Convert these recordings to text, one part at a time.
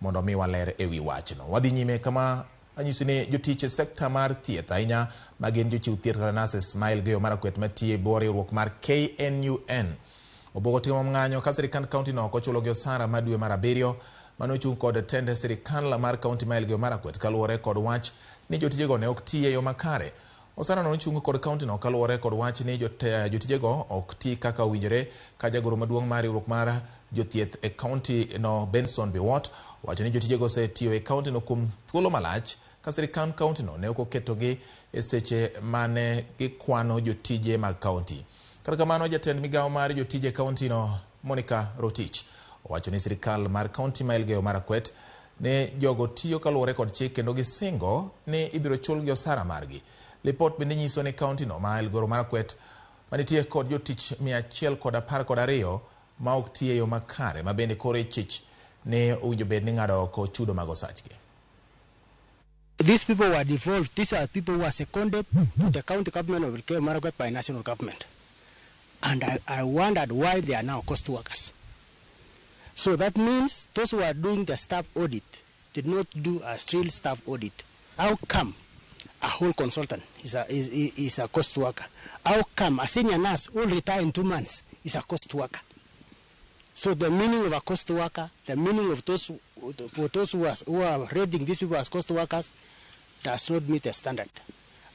Mondo mi waler ewi wachno. Wadhi nyime kama anyisi ni jotich e sekta mar thieth ahinya ma gin jochiw thieth kata nurses ma Elgeyo Marakwet matiyo e bwo riwruok mar KNUN obuogo timo ng'anyo ka sirikand kaunti no ok ochulogi osara ma dwe mar abiriyo mane ochung' kod tend sirikal mar kaunti ma Elgeyo Marakwet kaluwore kod wach ni jotijego ne ok ti e yo makare. Osara no nochung kod kaunti no kaluwore kod wach ni jotijego ok ti kaka owinjore ka jagoro maduong' mar riwruok mar jothieth e kaunti no Benson Biwott owacho ni jotijego osetiyo e kaunti no kuom thuolo malach ka sirikand kaunti no ne ok oketogi e seche mane gikwano jotije mag kaunti. Kata kamano jatend migawo mar jotije e kaunti no Monica Rotich owacho ni sirikal mar kaunti ma Elgeyo Marakwet ne jogo tiyo kaluwore kod chik kendo gisingo ni ibiro chulgi osara margi. Lipot bende nyiso ni kaunti no ma Elgeyo Marakwet manitie kod jotich 112 ma ok ti e yo makare ma bende koro ichich ni owinjo bed ni ng'ado oko chudo mag osachgi. These people were devolved. These are people who were seconded to the county government of Elgeyo Marakwet by national government. And I wondered why they are now cost workers. So that means those who are doing the staff audit did not do a real staff audit. How come a whole consultant is a cost worker? How come a senior nurse who will retire in 2 months is a cost worker? So the meaning of a cost worker, the meaning of those, for those who are rating these people as cost workers, does not meet the standard.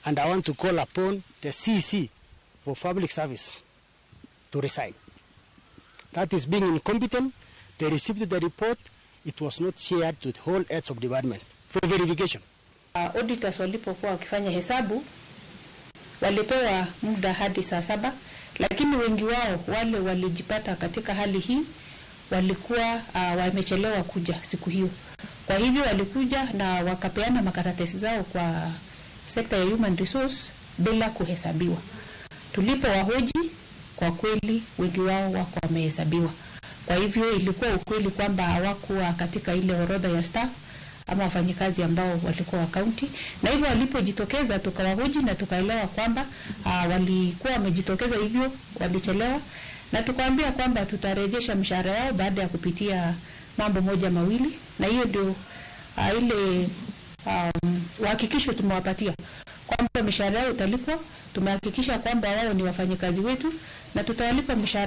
And I want to call upon the CC for public service to resign. That is being incompetent. They received the report. It was not shared to the whole heads of department for verification. Auditors walipokuwa wakifanya hesabu walipewa muda hadi saa 7, lakini wengi wao wale walijipata katika hali hii walikuwa wamechelewa kuja siku hiyo. Kwa hivyo walikuja na wakapeana makaratasi zao kwa sekta ya human resource bila kuhesabiwa. Tulipowahoji, kwa kweli wengi wao wako wamehesabiwa. Kwa hivyo ilikuwa ukweli kwamba hawakuwa katika ile orodha ya staff ama wafanyikazi ambao walikuwa wa kaunti, na hivyo walipojitokeza tukawahoji na tukaelewa kwamba walikuwa wamejitokeza hivyo walichelewa, na tukaambia kwamba tutarejesha mshahara yao baada ya kupitia mambo moja mawili, na hiyo ndio ile uhakikisho tumewapatia kwamba mishahara yao italipwa. Tumehakikisha kwamba wao ni wafanyikazi wetu na tutawalipa mishahara.